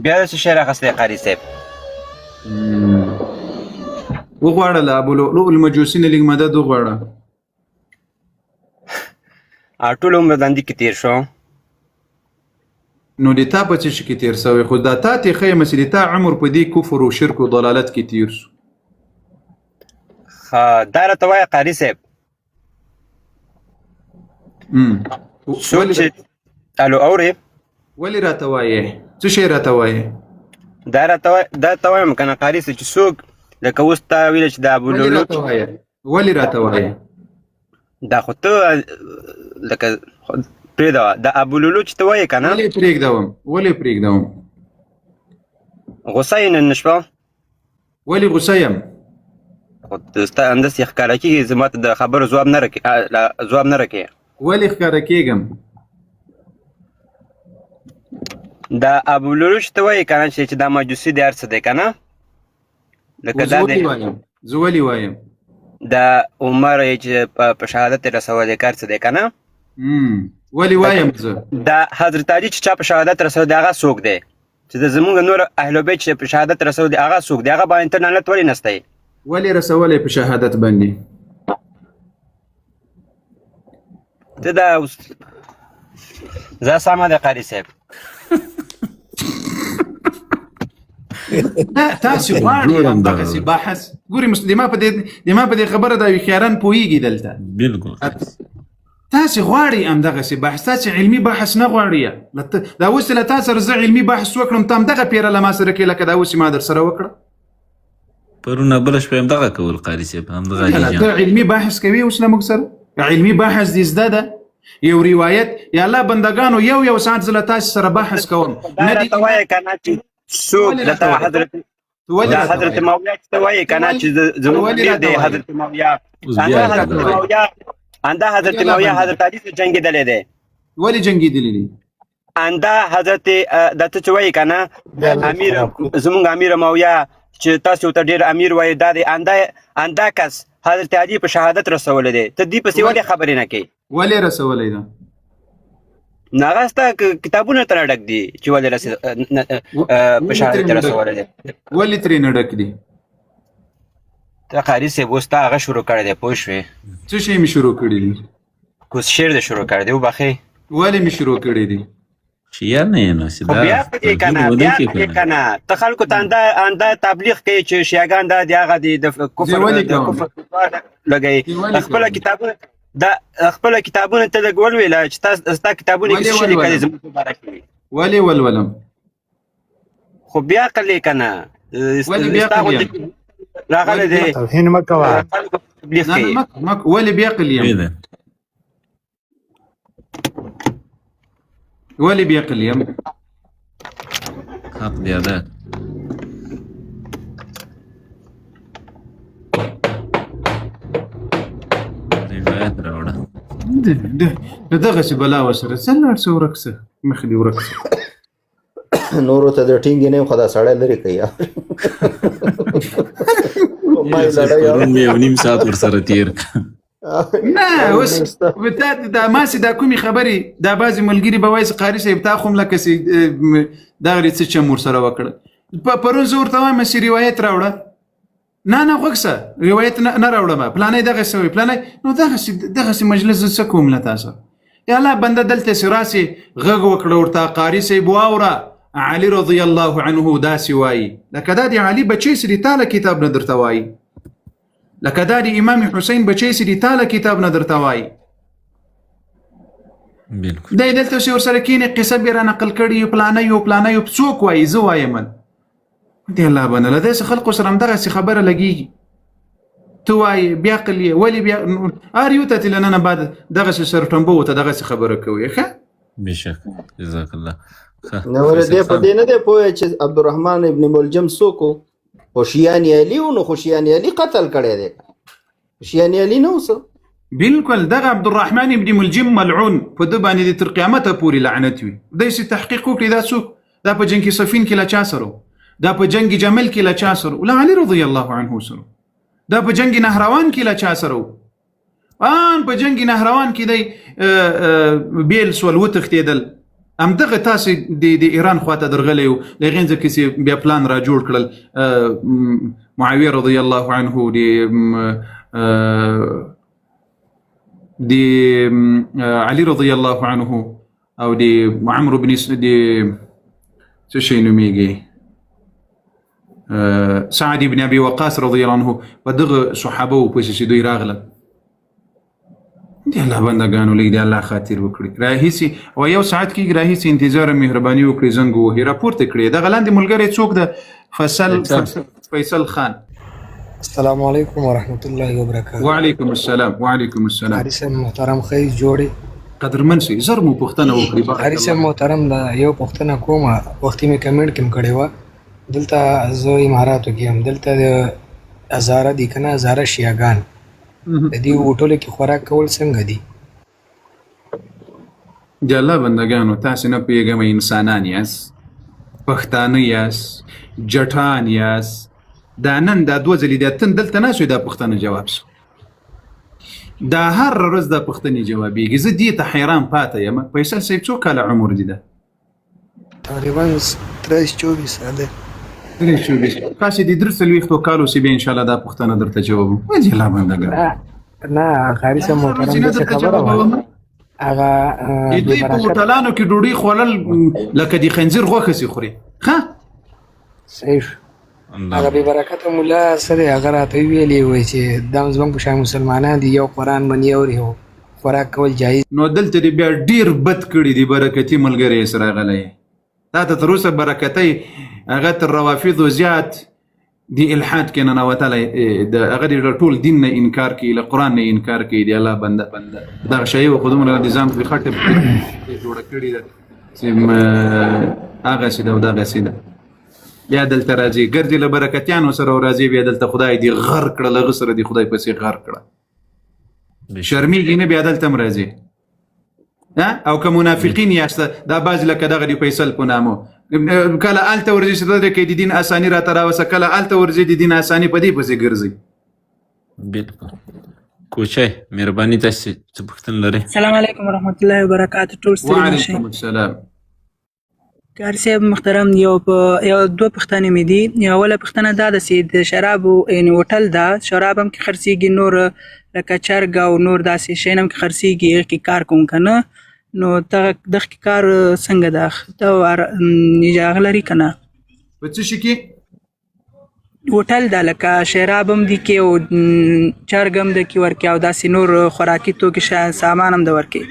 بیا د څه شی راخستی قاري صاحب؟ وغواړه له ابو لؤلؤ المجوسي نه لږ مدد وغواړه. ټول عمر دندې کې تیر شو. نو د تا په څه شي کې تیر سوی؟ خو دا تا ته ښیم چې د تا عمر په دې کفر او شرک او ضلالت کې تیر سو. ښه، دا راته وایه قاري صاحب، څوک چې الو اورې؟ ولې راته وایې؟ څه شی راته وایې؟ دا راته وایه، دا ته وایم که نه قاري صاحب، چې څوک لکه اوس تا ویل چې د ابو لؤلؤ، ولې راته وایې؟ دا خو ته لکه پرېږده، د ابو لؤلؤ چې ته وایې که نه. ولې پرېږدوم؟ ولې پرېږدوم؟ غوسه یې نن شپه؟ ولې غوسه یم؟ خو ستا همداسې ښکاره کېږي، زما ته د خبرو ځواب نه راکې، ځواب نه راکې. ولې ښکاره کېږم؟ دا ابو لؤلؤ چې ته وایې که نه، چې دا مجوسي دی هر څه دی که نه، لکه دا دی. زه ولې وایم؟ دا عمر یې چې په شهادت یې رسولی کار څه دی که نه؟ ولې وایم زه؟ دا حضرت علي چې چا په شهادت رسولی دی هغه څوک دی؟ چې د زمونږ نور اهل بیت چې په شهادت رسول دي هغه څوک دی؟ هغه باندې ته لعنت ولې نستی؟ ولې رسولی په شهادت باندې؟ ته دا اوس زه سمه ده قاري صاحب. نه تاسو غواړئ همدغسې بحث ګوري مسلمه په دې د ما په دې خبره دا هوښیاران پوهېږي دلته. بالکل. تاسو غواړئ همدغسې بحث، تاسو علمي بحث نه غواړئ. دا اوس له تا سره زه علمي بحث وکړم، ته همدغه پیره له ما سره کې لکه دا اوس ما در سره وکړه. پرون بله شپه همدغه کول قاري صاحب، همدغه علي جان. ته علمي بحث کوي اوس له موږ سره؟ علمي بحث دې زده ده؟ یو روایت یا الله بندگانو یو یو ساعت زه له تاسو سره بحث کوم. نه راته وایې که نه چې څوک لکه حضرت دا حضرت معاویه چې ته وایې که نه، چې زموږ امیر دی حضرت معاویه، انده حضرت معاویه، انده حضرت معاویه حضرت علي سره جنګېدلی دی. ولې جنګېدلی دی؟ انده حضرت دا ته چې وایې که نه امیر زموږ امیر معاویه چې تاسو ته ډېر امیر وایې، دا دی انده کس حضرت علي په شهادت رسولی دی. ته دې پسې ولې خبرې نه کوې؟ ولې رسولی ده؟ نه هغه ستا کتابونه ترې ډک دي چې ولې په شهادت رسولی دی. ولې ترې نه ډک دي؟ ته قاري صاحب اوس تا هغه شروع کړی دی، پوه شوې؟ څه شی مې شروع کړي دي؟ کوس شعر دې شروع کړی دی، وبخښې. ولې مې شروع کړي دي؟ شیعه نه یې نو چې خو دا بیا په دې که نه، بیا په دې که نه، ته خلکو ته انده تبلیغ کوي چې شیعهګان دا دي هغه دي، د کفر د کفر لګوي. خپله کتابونه دا خپل کتابونه ته لږ ولوېله چې ستا کتابونه کې څه شي لیکلي زموږ په باره کې. ولې ولولم؟ خو بیا عقل یې که نه، ولې بیا عقل یم؟ راغلی دی. توهین مه کوه. تبلیغ کوي. ولې بیا عقل یم؟ ولې بیا عقل یم؟ حق دی ادا. روایت راوړه. د دغسې بلا ورسره څه لاړ څه ورک څه مخ دې ورک څه. نورو ته د ټینګې نه یم، خو دا سړی لرې کوي. پرون مې یو نیم ساعت ورسره تېر کړ. نه اوس تا دا ما سي دا کومې خبرې، دا بعضې ملګري به وایي چې قاري صاحب تا خو هم لکه چې دغه څه چم ورسره وکړه. پرون زه ورته وایم چې روایت راوړه. نه نه غوږ شه، روایت نه راوړم، پلانی دغه سوی پلانی. نو دغسې مجلس زه څه کوم له تا سره؟ یا الله بنده دلته چې راسې غږ وکړه ورته، قاري صاحب واوره، علي رضی الله عنه داسې وایي، لکه دا د علي بچی چې دی تا له کتاب نه درته وایي، لکه دا د امام حسین بچی چې دی تا له کتاب نه درته وایي. بالکل. دی دلته چې ورسره کښېنې قصه بیا را نقل کړي، یو پلانی یو پلانی یو څوک وایي، زه وایم. دی الله بنده له داسې خلکو سره همدغسې خبره لګېږي. ته وایې بیا عقل یې، ولې بیا هر یو ته ترې له ننه بعد دغسې سرټمبو ته دغسې خبره کوي. ښه بېشک. جزاک الله. نه ولې دی په دې نه دی پوه چې عبدالرحمن ابن ملجم څوک و؟ خو شیعان علي و، نو خو شیعان علي قتل کړی دی، شیعان علي نه اوسه. بالکل. دغه عبدالرحمن ابن ملجم ملعون په ده باندې د تر قیامته پورې لعنت وي. دی چې تحقیق وکړي دا څوک، دا په جنګ صفین کې له چا سره، دا په جنګ جمل کې له چا سره، له علي رضی الله عنه سره، دا په جنګ نهروان کې له چا سره، ان په جنګ نهروان کې دی بیل سول وتښتېدل. همدغه تاسو د ایران خواته درغلی یو، د هغې ځکه چې بیا پلان را جوړ کړل. معاویه رضی الله عنه د علی رضی الله عنه او د عمرو بن د څه شي نومېږي، سعد بن ابي وقاص رضی الله عنه، په دغه صحابه پسې چې دوی راغله. د الله بندګانو لږ د الله خاطر وکړي. راهیسي او یو ساعت کېږي راهیسي انتظار، مهرباني وکړي زنګ ووهي راپورته کړي. دغه لاندې ملګری څوک ده؟ فیصل فیصل خان. السلام علیکم ورحمت الله وبرکاته. وعلیکم السلام. وعلیکم السلام. قاري صاحب محترم، ښه جوړې؟ قدرمن سي، زر مو پوښتنه وکړي. قاري صاحب محترم، دا یو پوښتنه کوم، وختي مې کمنټ کې هم کړې وه. دلته زه اماراتو کې یم، دلته د هزاره دي که نه، هزاره شیعهګان د دې هوټلو کې خوراک کول څنګه دي؟ د الله بندګانو، تاسو نه پوهېږم انسانان یاست، پښتانه یاست، جټان یاست. دا نن دا دوه ځلې دا تن دلته ناست دا پوښتنه جواب سو. دا هر ورځ دا پوښتنې جوابېږي. زه دې ته حیران پاته یم. فیصل صاحب، څو کاله عمر دي ده؟ تقریبا 23 24 دی. 23 24. تاسې د 43 کالو سي بیا انشاءالله دا پوښتنه درته جوابوم. وایي الله بندګان نه قاري صاحب محترم، داسې خبره وه هغه د دوی په هوټلانو کې ډوډۍ خوړل لکه د خنزیر غوښه سي خوري. ښه صحیح شو. هغه بې برکته مولا سره هغه راته ویلي وای چې دا زموږ په شان مسلمانان دي، یو قرآن مني اوري، هو خوراک کول جایز. نو دلته دې بیا ډیر بد کړي دي. برکتي ملګری یې سره راغلی، تا ته تر اوسه برکتی هغه تر روافضو زیات دی الحاد کې ننوتلی، د هغه د ټول دین نه انکار کوي، له قرآن نه انکار کوي. دی الله بنده دغه شی خو دومره د ځان په خټه جوړه کړې ده چې هغسې ده او دغسې ده. بیا دلته راځي، ګرځي له برکتیانو سره او راځي بیا دلته. خدای دې غر کړه، له هغه سره دې خدای پسې غر کړه. شرمیږي نه، بیا دلته هم راځي. او که منافقین یاست، دا بعضې لکه دغه د فیصل په نامو، کله هلته ورځي چې دلته کې د دین اساني راته راوسه، کله هلته ورځي د دین اساني په دې پسې ګرځي. بالکل. کوچی، مهرباني، تاسو څه پوښتنه لرئ؟ السلام علیکم ورحمت الله وبرکاته. ټول ستړي مه شئ. وعلیکم السلام. قاري صاحب محترم، یو دوه پوښتنې مې دي. اوله پوښتنه دا ده چې د شرابو یعنی هوټل ده، شراب هم کې خرڅېږي، نور لکه چرګ او نور داسې شیان هم کې خرڅېږي، هغه کې کار کوم که نه؟ نو دغه کې کار څنګه ده؟ دا اجازه لري که نه؟ په څه شي کې؟ هوټل ده، لکه شراب هم دي کې او چرګ هم د کې ورکې او داسې نور خوراکي توکي شیان سامان هم د ورکې.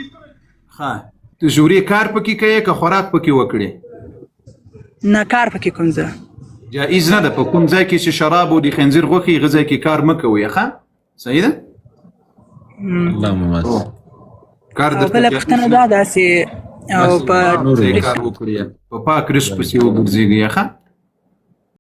ښه، ته ژورې کار پکې کوې که خوراک پکې وکړې؟ نه، کار پکې کوم زه. جایز نه ده. په کوم ځای کې چې شراب او د خنزیر غوښې، هغه ځای کې کار مه کوئ. ښه، صحیح ده. الله مو کار او درته بله جایز پوښتنه نه دا ده چې او په ځای کار وکړي، په پاک رزق پسې وګرځېږي. ښه.